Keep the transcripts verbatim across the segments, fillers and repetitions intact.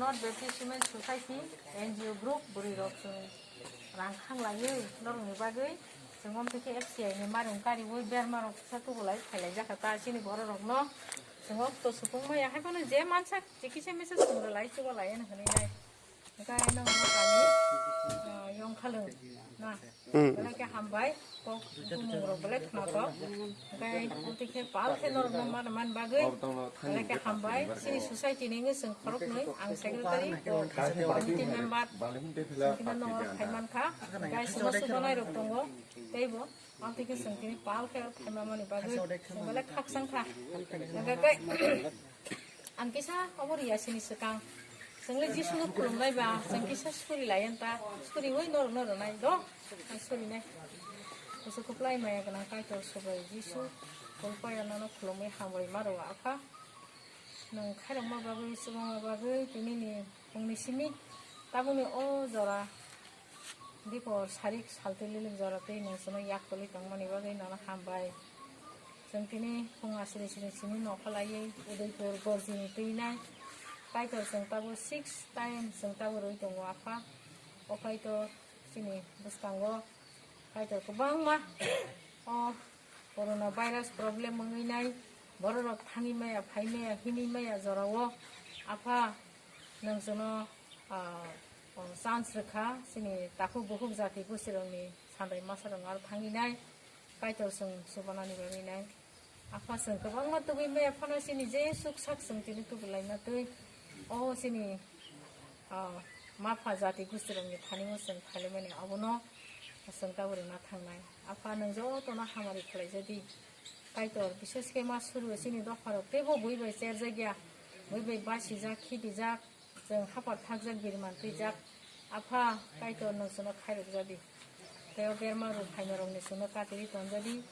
North Baptist Women Society, N G O group, bwrwi rok chwng rang khanglaiwi norokni bagwi chwng omtwi khe F C I ni marung kariwi berma rok kisa tubu lai phailai jakha ta chini borok rokno chwng okto supung maya hai phano je mansak chikisa misa chwng rwlai chubalai hwnwi nai. Hwnkhe nang bo kami, ah, yong khalung na. Hmm. Belai khe hambai, kok bumung rok belai khnatok. Hwnkhe amtwi khe pal khe norok no man, man bagwi. Belai khe hambai, chini society ni wngwi chwng khoroknwi, ang secretary, bo committee member, chwng khe norok phai mankha. Hwnkhe sumo subanai rok tongo, teibo. Amtwi khe chwng tini pal khe phaima mani bagwi chwng belai khakchang kha. Hwnkhe khe ang kisa obo riya sini swkang. Chwng le Jisu no khulumnai ba, chwng kisa suri lai yan ta, suri oi norok no rwnai do. Ang suri nai. Kusu kuplai maya gwnang Kaitor Subrai Jisu, kulpaya nono khulumwi hambai ma rwo Apha. Nwng khairokma bagwi, chubama bagwi, tini ni phungni simi tabukni o jora Dipor sarik saltwi lilik jora twi nwng chwngno yak tolwi tongmani bagwi nono hambai. Chwng tini phung asri sri simi nokha laiwi Udaipur Gorjini twi nai. Kaitor chwng tabuk six time chwng tabuk rwi tongo Apha. O Kaitor chini bwskango Kaitor kwbangma o corona virus problem wngwi nai. Borok rok thangwi maya, phai maya, himwi maya jorao Apha nwng chwngno ah, o chance rwkha, chini takhuk bukhuk jati gostirokni sandai masarok aro thangwi nai, Kaitor chwng chubanani bagwi nai. Apha chwng kwbangma tubui maya phano chini je suk sak chwng tini tubu laima twi, o chini, ah, mapha jati gostirokni thanio chwng phailaimani abono chwng tabuk rwna thangnai. Apha nwng jotono hamari khlaijadi. Kaitor, bises khe ma suru chini dopharok teibo bui bai cherjakya, bui bai basijak, khitijak, Chwng hapar thakjak biriman twijak. Apha, Kaitor nwng chwngno khairokjadi. Tei o berma rok phaima rokni chwngno katiri tonjadi.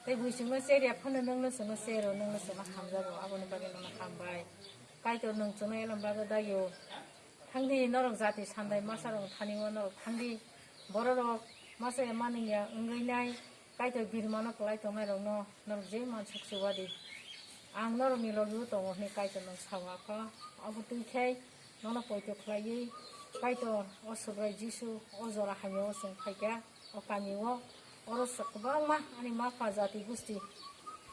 Tei bui chwngno cherya phano nwngno chwngno chero, nwngno chwngno hamjago, aboni bagwi nono hambai. Kaitor nwng chwngno elem bagwi dagio. Thangdi norok jati sandai masa rok thani o norok thangdi. Borok rok masa ya manwi ya wngwi nai. Kaitor birmano kwlai tongnairokno norok je mansuk chuba di. Ang norokni logi-o tongo hwnwi Kaitor nwng sao, Apha. Abo twi khe nono poito khlaiwi Kaitor, o Subrai Jisu, o jora hamya-o chwng phaikha, o kami-o. Oro kwbangma ani mapha jati gusti,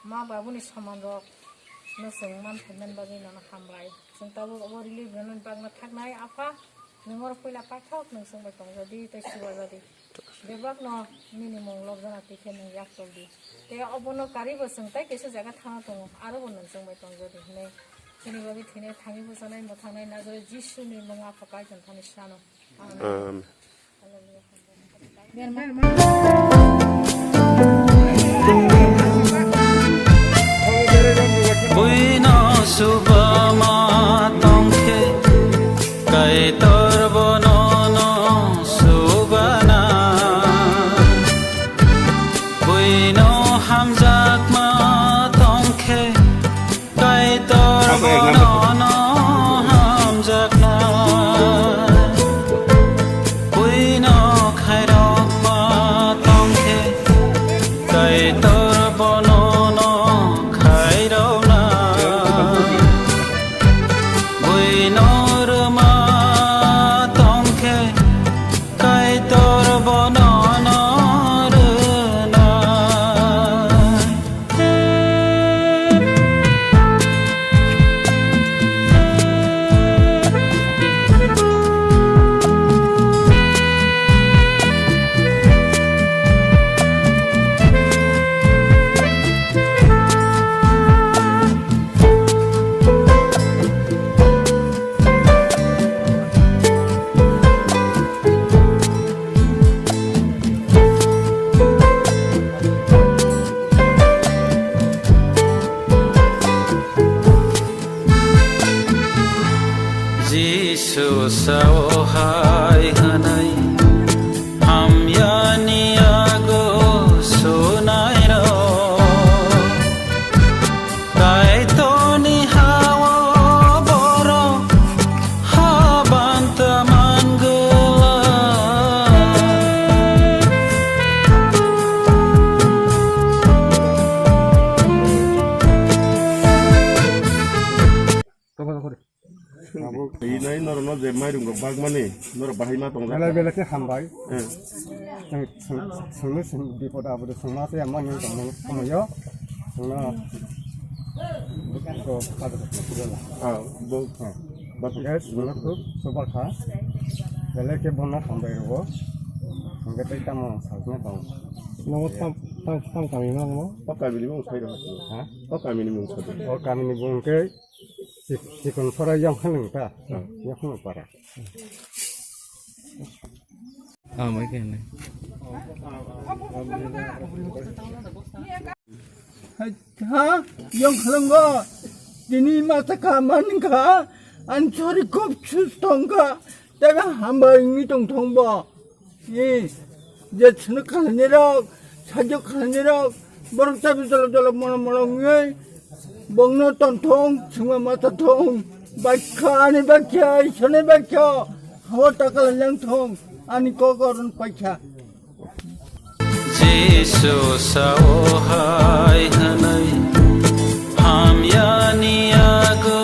ma babuni somanrokno chwng man phaimani bagwi nono hambai. Chwng tabuk obo relief rwnani bagwi thaknai, Apha. Nwng oro puila paithak nwng chwngbai tongjadi tei chubaijadi. Bebakno nini mung lobjana twi khe nwng yak toldi. Tei obono karibo chwng tai kaisa jaga thangna tongo, arobo nwng chwngbai tongjadi hwnwi. Chini bagwi thwinai thangwi bwchanai mwthangnai Nazaret Jisuni mung Apha Kaitor thani sano. Amen. Amen. Hallelujah. Buino subama tongkhe, Kaitor bono no subana. Buino hamjakma tongkhe, Kaitor bono no hamjakna. Buino khairokma tong Rung rok bagmani, norok bahai ma tongjak. Belai belai khe hambai. Eh. Chwng, chwng, chwngno chwng bipod apode chwngma tei amani tongmani somoyo chwngno ko kajo ko pura la. Ah, bo. Eh. Ba. Yes, chwngno khub soba kha. Belai khe bono hambai rwo. Hingke tei tamo sakna tong. Nogo tam, tam, tam kami ma mo? O kami ni mung sai rw. Ha? O kami ni mung sai. O kami ni mung khe Chik-, chikon sora yang hanung ta, yang hanung para. Ah, mai kene. Ha, yang hanung go. Dini mata ka man ka, an chori kop chus tong ka, tega hambai ngi tong thong bo. Ni, je chwng khlainai rok, sajwk khlainai rok, borok chabi jolo jolo mono mono wngwi, bongno ton thung, chwngma ma ta thung, bakha ani bakha, isani bakha, hawa ta khlai lang thung, ani kok oron paikha. Jisu sao hai hwnwi hamyani yago.